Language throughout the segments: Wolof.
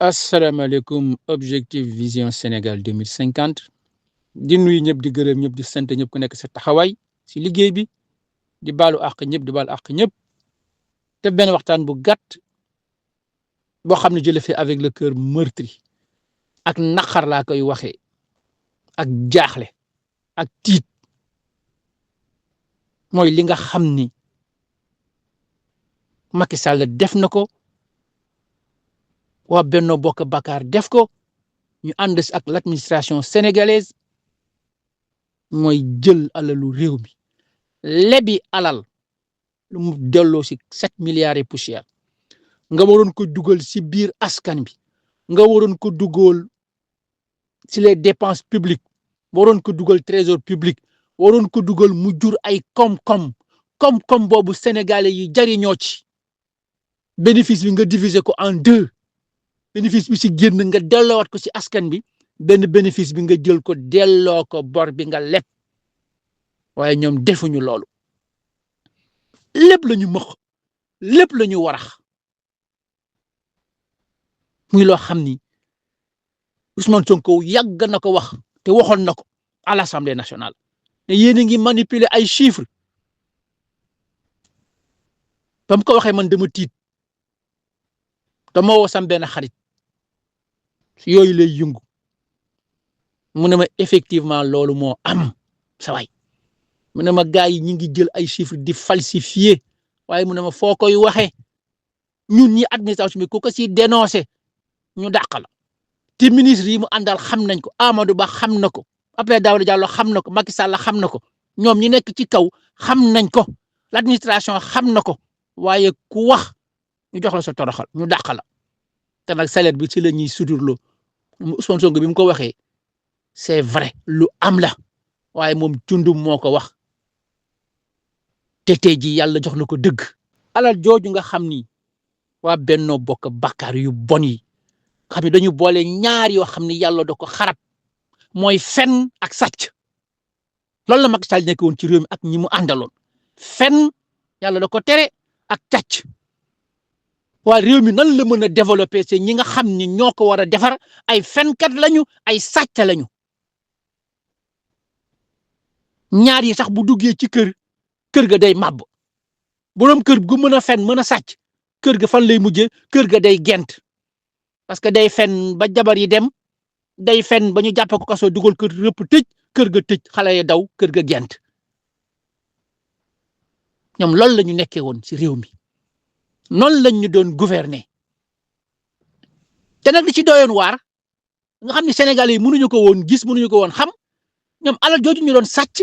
asalaamaaleykum objectif vision Sénégal 2050 di nuyu ñëpp di gërëm ñëpp di sant ñëpp ku nekk sa taxawaay si liggéey bi di baalu àq ñëpp di baalu àq ñëpp te benn waxtaan bu gàtt boo xam ne je le fais avec le cœur meurtri ak naqar laa koy waxee ak jaaxle ak tiit mooy li nga xam ni Macky Sall def na ko waa Benno Bokk Yaakaar def ko ñu ànd ak l'administration sénégalaise mooy jël alalu réew mi lebi alal lu mu delloo si 7 milliards et poussière nga waroon ko dugal si biir askan bi nga waroon ko dugal si les dépenses publiques waroon ko dugal trésor public waroon ko dugal mu jur ay koom-koom boobu sénégalais yi jariñoo ci bénéfice bi nga diviser ko en deux bénéfice bi si génn nga delloowaat ko si askan bi benn bénéfice bi nga jël ko delloo ko bor bi nga leb waaye ñoom defuñu loolu lépp la ñu mëx lépp la ñu warax muy loo xam ni Ousmane Sonko yàgg na ko wax te waxoon na ko à l'Assemblée nationale ne yéen a ngi manipuler ay chiffres ba mu ko waxee man dama tiit dama woo sam benn xarit si yooyu lay yëngu mu ne ma effectivement loolu moo am sa waay mu ne ma gars yi ñi ngi jël ay chiffres di falsifier waaye mu ne ma foo koy waxee ñun ñi administration bi ku ko si dénoncé ñu dàq la te ministre yi mu àndal xam nañ ko Amadou Ba xam na ko après Daouda Diallo xam na ko Macky Sall xam na ko ñoom ñi nekk ci kaw xam nañ ko l'administration xam na ko waaye ku wax ñu jox la sa toroxal ñu dàq la te nag salaire bi ci la ñuy suturloo Ousmane Sonko bi mu ko waxee c'est vrai lu am la waaye moom cundum moo ko wax te tey ji yàlla jox na ko dëgg alal jooju nga xam ni waa Benno Bokk Yaakaar yu bon yi xam ne dañu boole ñaar yoo xam ne yàlla da ko xarab mooy fen ak sàcc loolu la Macky Sall nekk woon ci réew mi ak ñi mu àndaloon fen yàlla da ko tere ak càcc waa réew mi nan la mën a développer c'est ñi nga xam ni ñoo ko war a defar ay fenkat lañu ay sàcc lañu ñaar yi sax bu duggee ci kër ga day màbb boroom kër gu mën a fen mën a sàcc kër ga fan lay mujjee kër ga day gent parce que day fen ba jabar yi dem day fen ba ñu jàpp ko kaso dugal kër rëpp tëj kër ga tëj xale yi daw kër ga gent ñoom loolu la ñu nekkee woon ci réew mi noonu lañ ñu doon gouverner te nag li ci doyoon waar nga xam ne Sénégalais yi mënuñu ko woon gis mënuñu ko woon xam ñoom alal jooju ñu doon sàcc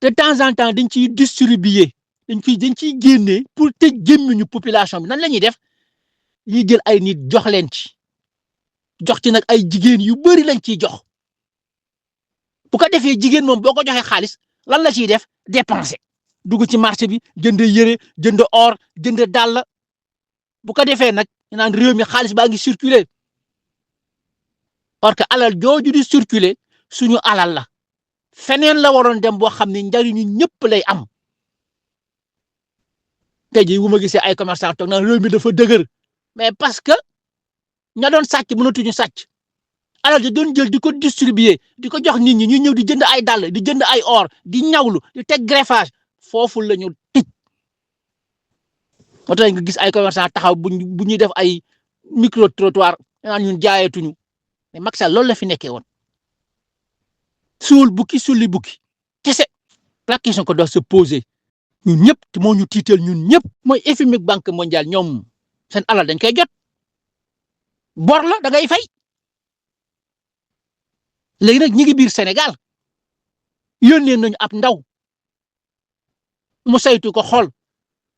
de temps en temps dañ ciy distribuer dañ ciy génnee pour tëj gémmiñu population bi nan la ñuy def yi jël ay nit jox leen ci jox ci nag ay jigéen yu bari lañ ciy jox bu ko defee jigéen moom boo ko joxee xaalis lan la ciy def dépenser dugg ci marché bi jënd yére jënd or jënd dàll bu ko defee nag ñu naan réew mi xaalis baa ngi circuler or que alal jooju di circuler suñu alal la feneen la waroon dem boo xam ne njariñu ñëpp lay am tey jii bu ma gisee ay commerçant toog naan réew mi dafa dëgër mais parce que ña doon sàcc mënatuñu sàcc alal ji doon jël di ko distribuer di ko jox nit ñi ñuy ñëw di jënd ay dàll di jënd ay or di ñawlu di teg greffage foofu la ñu tëj moo tax nga gis ay commerçant taxaw bu ñuy def ay micro trottoir naan ñun jaayetuñu mais Macky Sall loolu la fi nekkee woon suul bukki sulli bukki kese la question que doit se poser ñun ñëpp te moo ñu tiital ñun ñëpp mooy FMI banque mondiale ñoom seen alal dañ koy jot bor la da ngay fay léegi nag ñi ngi biir Sénégal yónnee nañu ab ndaw mu saytu ko xool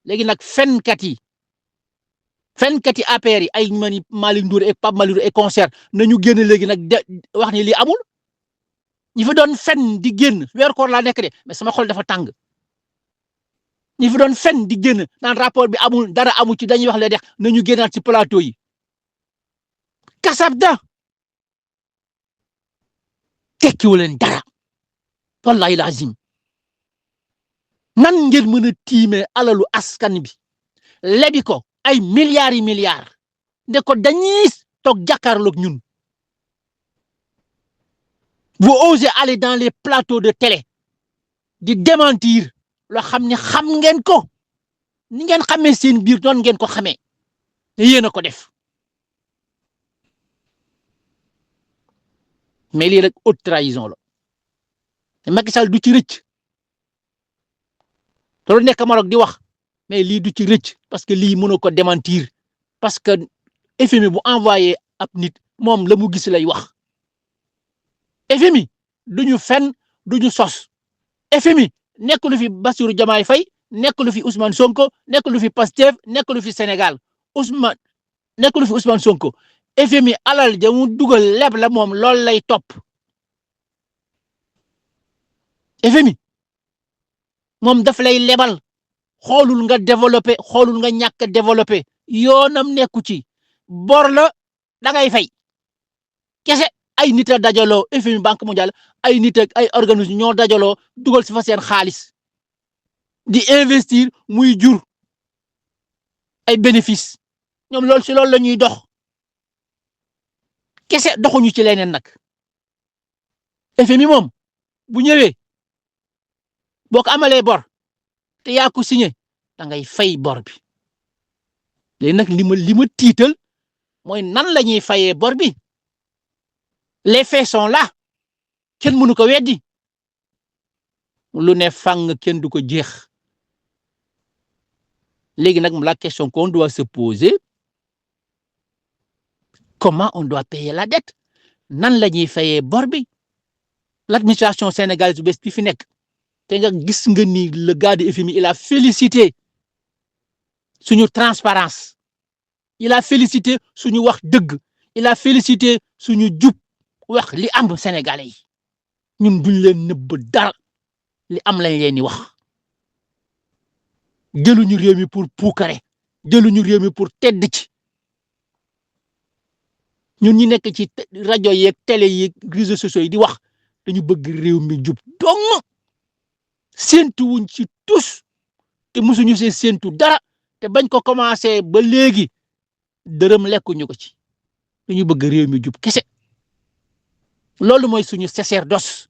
léegi nag fenkat yi APR yi ay Malick Ndour et Pape Malick Ndour et concert nañu génn léegi nag wax ni lii amul ñi fi doon fen di génn weer koor laa nekk de mais sama xol dafa tàng ñi fi doon fen di génn naan rapport bi amul dara amu ci dañuy wax le dex nañu génnaat ci plateau yi kasabda tekkiwu leen dara wallahi lazim nan ngeen mën a tiimee alalu askan bi lebi ko ay milliards yi milliards de ko dañiis toog jàkkaarloog ñun vous osez aller dans les plateaux de télé di démentir loo xam ne xam ngeen ko ni ngeen xamee seen biir doon ngeen ko xamee ne yéen a ko def mais lii rek haute trahison la te Macky Sall du ci rëcc te lu nekk Maroc di wax mais lii du ci rëcc parce que lii mënoo ko démentir parce que FMI bu envoyé ab nit moom la mu gis lay wax FMI duñu fen duñu sos FMI nekk lu fi Bassirou Diomaye Faye nekk lu fi Ousmane Sonko nekk lu fi Pastef nekk lu fi Sénégal nekk lu fi Ousmane Sonko FMI alal ja mu dugal leb la moom loolu lay topp FMI moom daf lay lebal xoolul nga développé xoolul nga ñàkk développé yoonam nekku ci bor la da ngay fay kese ay nit a dajaloo FMI Banque mondiale ay nit ak ay organisme ñoo dajaloo dugal si fa seen xaalis di investir muy jur ay bénéfice ñoom loolu si loolu la ñuy dox kese doxuñu ci leneen nag FMI moom bu ñëwee boo ko amalee bor te yaa ko signé da ngay fay bor bi léegi nag li ma tiital mooy nan la ñuy fayee bor bi les faits sont là kenn mënu ko weddi lu ne fang kenn du ko jeex léegi nag la question qu'on doit se poser comment on doit payer la dette nan la ñuy fayee bor bi l'administration sénégalaise bu bees bi fi nekk te nga gis nga ni le gars de FMI il a félicité suñu transparence il a félicité suñu wax dëgg il a félicité suñu jub wax li am sénégalais yi ñun duñ leen nëbb dara li am lañ leen di wax jëluñu réew mi pour puukare jëluñu réew mi pour tedd ci ñun ñi nekk ci rajo yeeg télé yeeg réseaux sociaux yi di wax dañu bëgg réew mi jub dong séentu wuñ ci tous te musuñu see séentu dara te bañ ko commencé ba léegi dërëm lekkuñu ko ci dañu bëgg réew mi jub kese loolu mooy suñu sacerdoce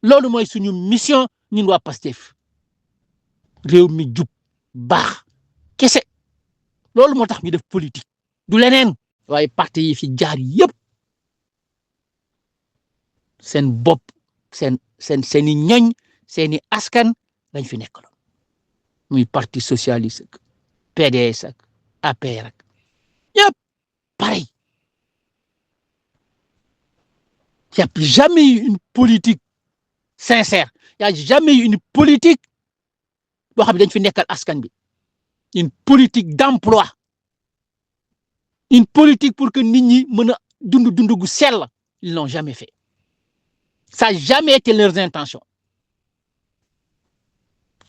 loolu mooy suñu mission ñun waa Pastef réew mi jub baax kese loolu moo tax ñu def politique du leneen waaye parti yi fi jaar yëpp seen bopp seeni ñoñ seeni askan lañ fi nekkaloon muy parti socialiste ak PDS ak APR ak yëpp pareil il n'y a jamais eu une politique sincère il n'y a jamais eu une politique boo xam ne dañ fi nekkal askan bi une politique d'emploi une politique pour que nit ñi mën a dund gu sell ils n'ont jamais fait ça n'a jamais été leurs intentions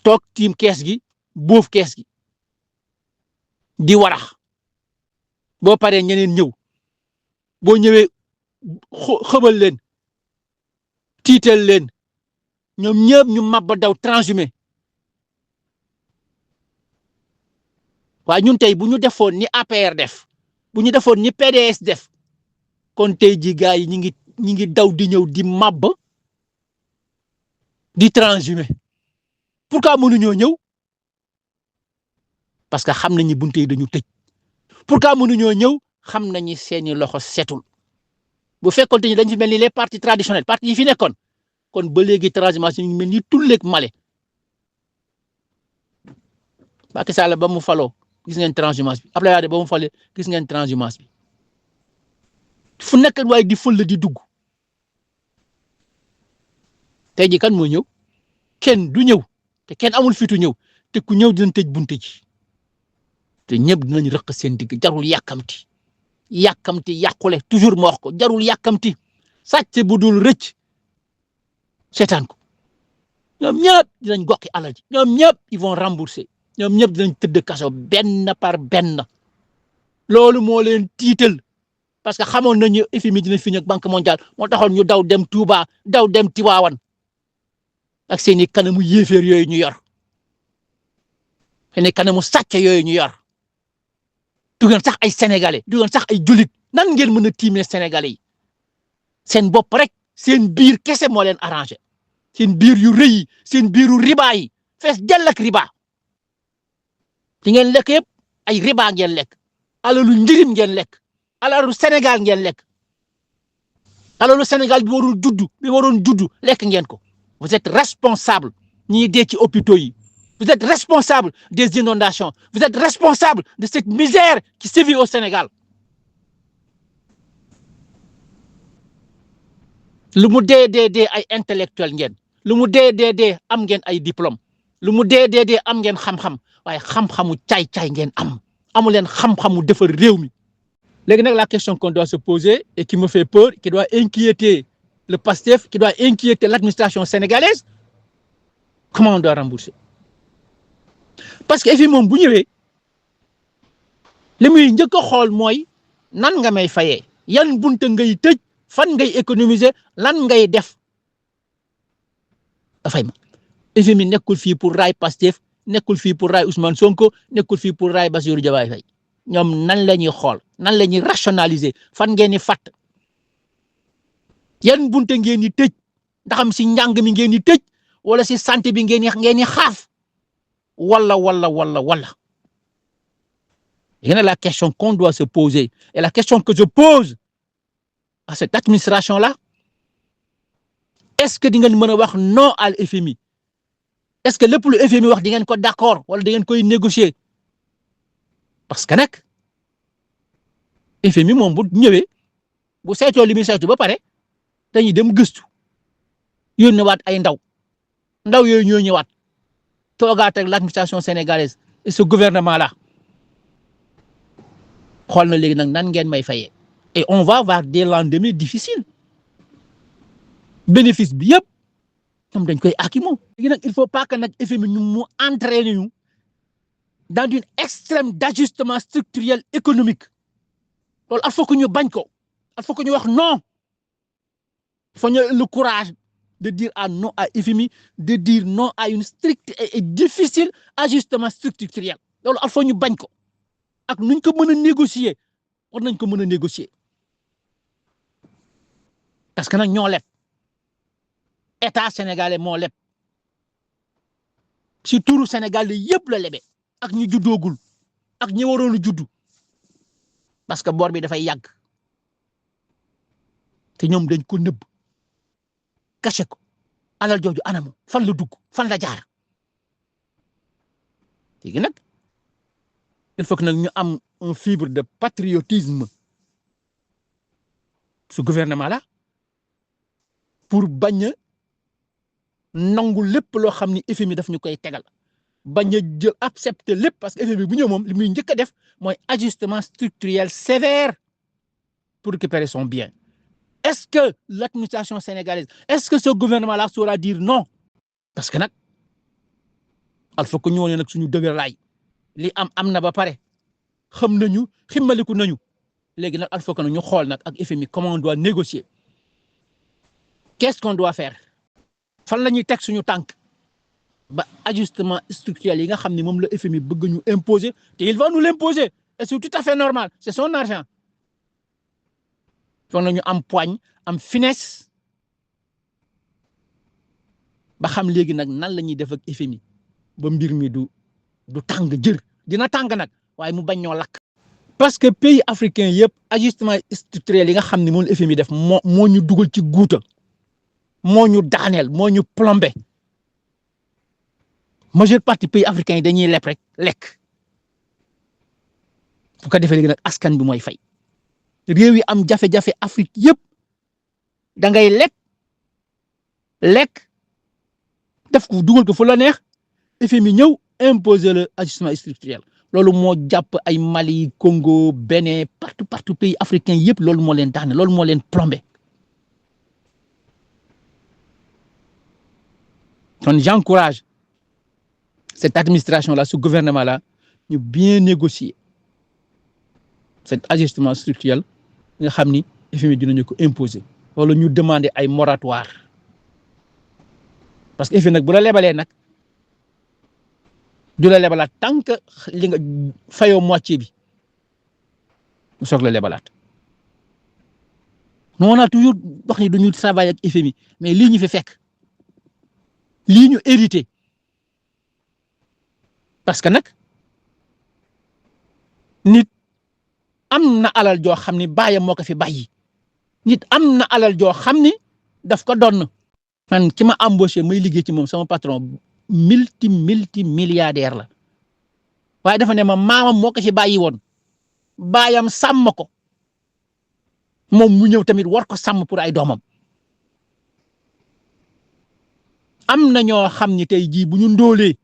toog tiim kees gi boof kees gi di warax boo paree ñeneen ñëw boo ñëwee xëbal leen tiital leen ñoom ñëpp ñu mabba daw transhumé waaye ñun tey bu ñu defoon ni APR def bu ñu defoon ni PDS def kon tey ji gars yi ñi ngi daw di ñëw di mabba di transhumé pourquoi mënuñoo ñëw parce que xam nañu bunte yi dañu tëj pourquoi mënuñoo ñëw xam nañu seeni loxo setul bu fekkoon te dañ fi mel ni les partis traditionnels partis yi fi nekkoon kon ba léegi transhumance ñu mel ni tulleeg male Macky Sall ba mu faloo gis ngeen transhumance bi Abdoulaye Wade ba mu falee gis ngeen transhumance bi fu nekk waaye di fël di dugg tey ji kan moo ñëw kenn du ñëw te kenn amul fitu ñëw te ku ñëw dinañ tëj bunte ji te ñëpp dinañ rëq seen digg jarul yàkkamti yàqule toujours ma wax ko jarul yàkkamti sàcc bu dul rëcc seetaan ko ñoom ñëpp dinañ goqi alal ji ñoom ñëpp ils vont rembourser ñoom ñëpp dinañ tëdd kaso benn par benn loolu moo leen tiital parce que xamoon nañu FMI dina fi ñëw Banque mondiale moo taxoon ñu daw dem Touba daw dem Tiwaawan ak seeni kanamu yéeféer yooyu ñu yor seeni kanamu sàcc yooyu ñu yor du ngeen sax ay sénégalais du ngeen sax ay jullit nan ngeen mën a tiimee Sénégalais yi seen bopp rek seen biir kese moo leen arrangé seen biir yu rëy yi seen biiru riba yi fees dell ak riba li ngeen lekk yëpp ay riba ngeen lekk alalu njirim ngeen lekk alalu Sénégal ngeen lekk alalu Sénégal bi waroon juddu lekk ngeen ko vous êtes responsable ñi dee ci hôpitaux yi vous êtes responsable des inondations vous êtes responsable de cette misère qui sévit au Sénégal lu mu dee ay intellectuel ngeen lu mu dee am ngeen ay diplôme lu mu dee am ngeen xam-xam waaye xam-xamu caay-caay ngeen amu leen xam-xamu defar réew mi léegi nag la question qu'on doit se poser et qui me fait peur qui doit inquiéter le PASTEF qui doit inquiéter l'administration sénégalaise comment on doit rembourser parce que FMI moom bu ñëwee li muy njëkk a xool mooy nan nga may fayee yan bunta ngay tëj fan ngay économiser lan ngay def dafay ma FMI nekkul fii pour raay PASTEF nekkul fii pour raay Ousmane Sonko nekkul fii pour raay Bassirou Diomaye Faye ñoom nan la ñuy xool nan la ñuy rationaliser fan ngeen di fàtt yan bunte ngeen di tëj ndaxam si njàng mi ngeen di tëj wala si santé bi ngeen di xaaf wala. Il y a la question qu'on doit se poser et la question que je pose à cette administration-là est-ce que di ngeen mën a wax non à l'FMI est-ce que lépp lu FMI wax di ngeen ko d'accord wala di ngeen koy négocier parce que nag FMI moom bu ñëwee bu saytoo li muy saytu ba pare dañuy dem gëstu yónnewaat ay ndaw yooyu ñoo ñëwaat toogaat ak l'administration sénégalaise et ce gouvernement-là xool na léegi nag nan ngeen may fayee et on va avoir des lendemains difficiles bénéfice bi yëpp ñoom dañ koy aki moom léegi nag il faut pas que nag FMI ñu mu entraîner ñu dans une extrême d'ajustement structurel économique loolu il faut que ñu bañ ko il faut que ñu wax non il faut ñu le courage de dire non à FMI de dire non à une stricte et difficile ajustement structurel loolu il faut ñu bañ ko ak nuñ ko mën a négocier war nañ ko mën a négocier parce que nag ñoo leb état sénégalais moo leb si turu sénégalais yëpp la lebe ak ñu juddoogul ak ñi waroon a juddu parce que bor bi dafay yàgg te ñoom dañ ko nëbb caché ko alal jooju anamu fan la dugg fan la jaar léegi nag il faut que nag ñu am un fibre de patriotisme ce gouvernement-là pour bañ a nangu lépp loo xam ni FMI daf ñu koy tegal bañ a jël accepter lépp parce que FMI bu ñëw moom li muy njëkk a def mooy ajustement structurel sévère pour récupérer son bien est-ce que l'administration sénégalaise est-ce que ce gouvernement-là saura dire non parce que nag il faut que ñu wane nag suñu dëgër laay li am na ba pare xam nañu ximmaliku nañu léegi nag il faut que ñu xool nag ak FMI comment on doit négocier qu'est-ce qu'on doit faire fan la ñuy teg suñu tànk ba ajustement structurel yi nga xam ne moom la FMI bëgg ñu imposer te il va nous l'imposer et c'est tout à fait normal c'est son argent foog nañu am poigne am finesse ba xam léegi nag nan la ñuy def ak FMI ba mbir mi du tàng jër dina tàng nag waaye mu bañ ñoo lakk parce que pays africain yëpp ajustement structurel yi nga xam ne moom la FMI def moo ñu dugal ci guuta moo ñu daaneel moo ñu plombé majeure partie pays africains yi dañuy leb rek lekk bu ko defee léegi nag askan bi mooy fay réew yi am jafe-jafe Afrique yëpp da ngay lekk def ko dugal ko fu la neex FMI ñëw imposer le ajustement structurel loolu moo jàpp ay Mali Congo Bénin partout pays africain yëpp loolu moo leen daane loolu moo leen plombé kon j'encourage cette administration-là ce gouvernement-là ñu bien négocier cet ajustement structurel nga xam ni FMI dinañu ko imposer wala ñu demander ay moratoire parce que FMI nag bu la lebalee nag du la lebalaat tant que li nga fayoo moitié bi mu soog la lebalaat nous on a toujours wax ni duñu travail ak FMI mais lii ñu fi fekk lii ñu hérité parce que nag nit am na alal joo xam ni baayam moo ko fi bàyyi nit am na alal joo xam ni daf ko donn man ki ma embauché may liggéey ci moom sama patron multi milliardaire la waaye dafa ne ma maamam moo ko fi bàyyi woon baayam sàmm ko moom mu ñëw tamit war ko sàmm pour ay doomam am na ñoo xam ni tey jii bu ñu ndóolee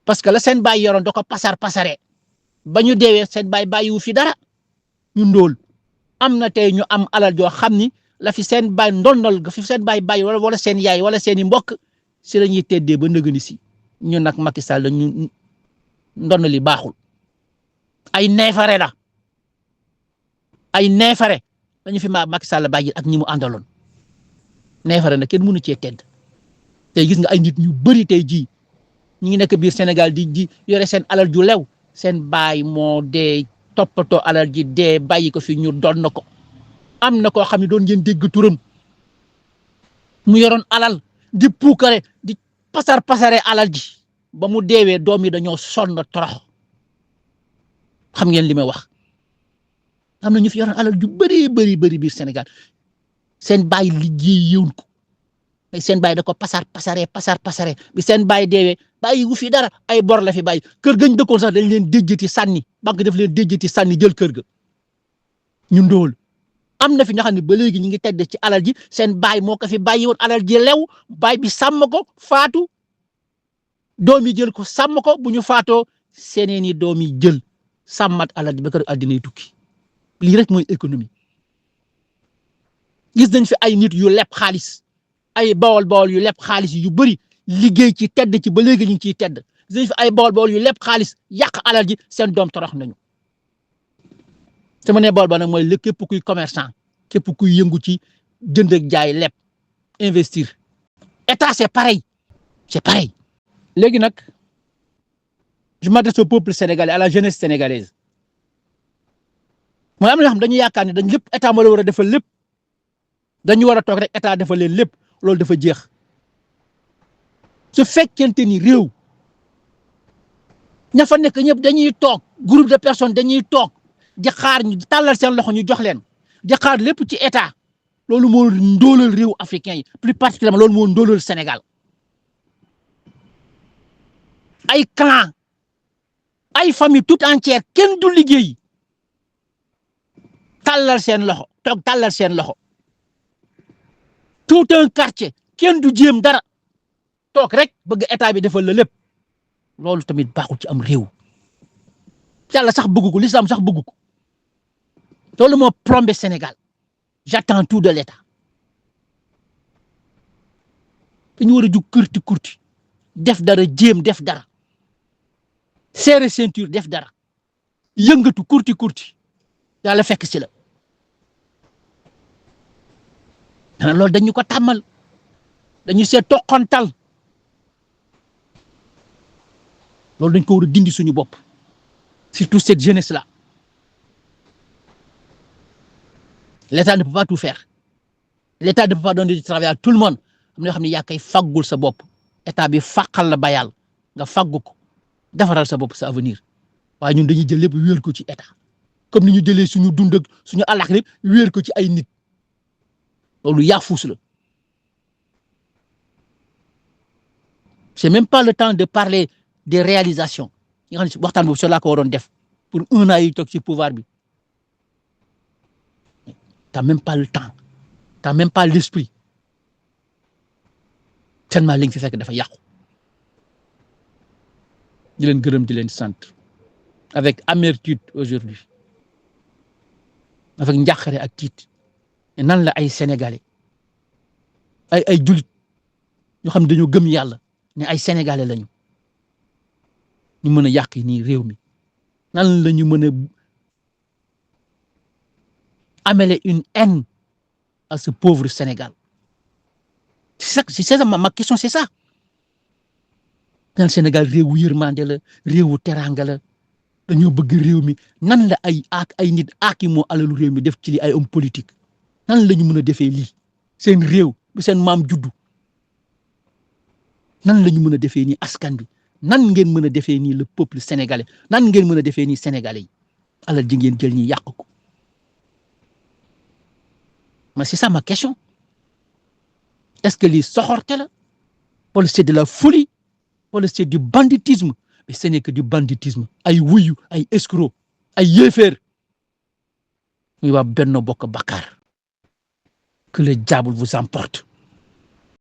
parce que la seen baay yoroon da ko pasare ba ñu deewee seen baay bàyyiwu fi dara ñu ndóol am na tey ñu am alal joo xam ni la fi seen baay ndondol ga fi seen baay bàyyi wala seen yaay wala seeni mbokk si la ñuy teddee ba nëgëni si ñun nag Macky Sall la ñu ndond li baaxul ay neefare la ay neefare dañu fi Macky Sall bàyyi ak ñi mu àndaloon neefare na kenn mënu cee tedd tey gis nga ay nit ñu bëri tey jii ñu ngi nekk biir Sénégal di yore seen alal ju lew seen baay moo dee toppatoo alal ji dee bàyyi ko fi ñu doon na ko am na koo xam ne doon ngeen dégg turam mu yoroon alal di puukare di pasare alal ji ba mu deewee doom yi dañoo sonn torox xam ngeen li may wax am na ñu fi yoroon alal ju bëri biir Sénégal seen baay liggéey yëwun ko seen baay da ko pasare bi seen baay deewee bàyyi wu fi dara ay bor la fi bàyyi kër gañ dëkkoon sax dañ leen déjjati sànni banque daf leen déjjati sànni jël kër ga ñu ndóol am na fi ñoo xam ne ba léegi ñu ngi tedd ci alal ji seen baay moo ko fi bàyyi woon alal ji lew baay bi sàmm ko faatu doom yi jël ko sàmm ko bu ñu faatoo seneeni doom yi jël sàmmat alal ji ba kër àddina yi tukki lii rek mooy économie gis nañ fi ay nit yu leb xaalis ay bawol yu leb xaalis yu bëri liggéey ci tedd ci ba léegi ñu ngi ciy tedd gis nañ fi ay bawol yu leb xaalis yàq alal ji seen doom torox nañu sama ne bawol ba nag mooy lépp képp kuy commerçant képp kuy yëngu ci jënd ak jaay leb investir état c'est pareil léegi nag je m'adresse au peuple sénégalais à la jeunesse sénégalaise mooy am na xam dañu yaakaar ne dañ lépp état moo la war a defal lépp dañu war a toog rek état defal leen lépp loolu dafa jeex su fekkente ni réew ña fa nekk ñëpp dañuy toog groupe de personnes dañuy toog di xaar ñu tàllal seen loxo ñu jox leen di xaar lépp ci état loolu moo ndóolal réew africain yi plus particulièrement loolu moo ndóolal Sénégal ay clan ay famille toute entière kenn du liggéey tàllal seen loxo toog tàllal seen loxo tout un quartier kenn du jéem dara toog rek bëgg état bi defal la lépp loolu tamit baaxul ci am réew yàlla sax bëgg ko l'islam sax bëgg ko loolu moo plombé Sénégal j'attends tout de l'état dañu war a jug kurti def dara jéem def dara serré ceinture def dara yëngatu kurti yàlla fekk si la loolu dañu ko tàmmal dañu seet toqantal loolu dañ ko war a dindi suñu bopp surtout cette jeunesse là l'état ne peut pas tout faire l'état ne peut pas donner du travail à tout le monde am na yoo xam ne yaa koy faggul sa bopp état bi fàqal la bayal nga faggu ko defaral sa bopp sa avenir waaye ñun dañuy jël lépp wéer ko ci état comme ni ñu jëlee suñu dund ak suñu àllaax lépp wéer ko ci ay nit loolu yaafuus la c'est même pas le temps de parler des réalisations yi nga xam ne waxtaan boobu soo laa ko waroon def pour 1 an yi toog ci pouvoir bi t'as même pas le temps t'as même pas l'esprit tellement li nga fi fekk dafa yàqu di leen gërëm di leen sant avec amertume aujourd'hui avec njàqare ak tiit nan la ay sénégalais ay julit ñu xam ne dañoo gëm yàlla ne ay sénégalais lañu ñu mën a yàq nii réew mi nan la ñu mën a amener une haine à ce pauvre Sénégal c'est ça ma question c'est ça nan Sénégal réewu yërmande la réewu teranga la dañoo bëgg réew mi nan la ay nit aaki moo alalu réew mi def ci li ay homme politique nan la ñu mën a defee lii seen réew bu seen maam juddu nan la ñu mën a defee nii askan bi nan ngeen mën a defee nii le peuple sénégalais nan ngeen mën a defee nii sénégalais yi alal ji ngeen jël ñi yàq ko mais c'est ça ma question est-ce que lii soxorte la wala c'est de la folie wala c'est du banditisme mais ce n'est que du banditisme ay wuyu ay escroc ay yéeféer muy waa Benno Bokk Yaakaar que le diable vous emporte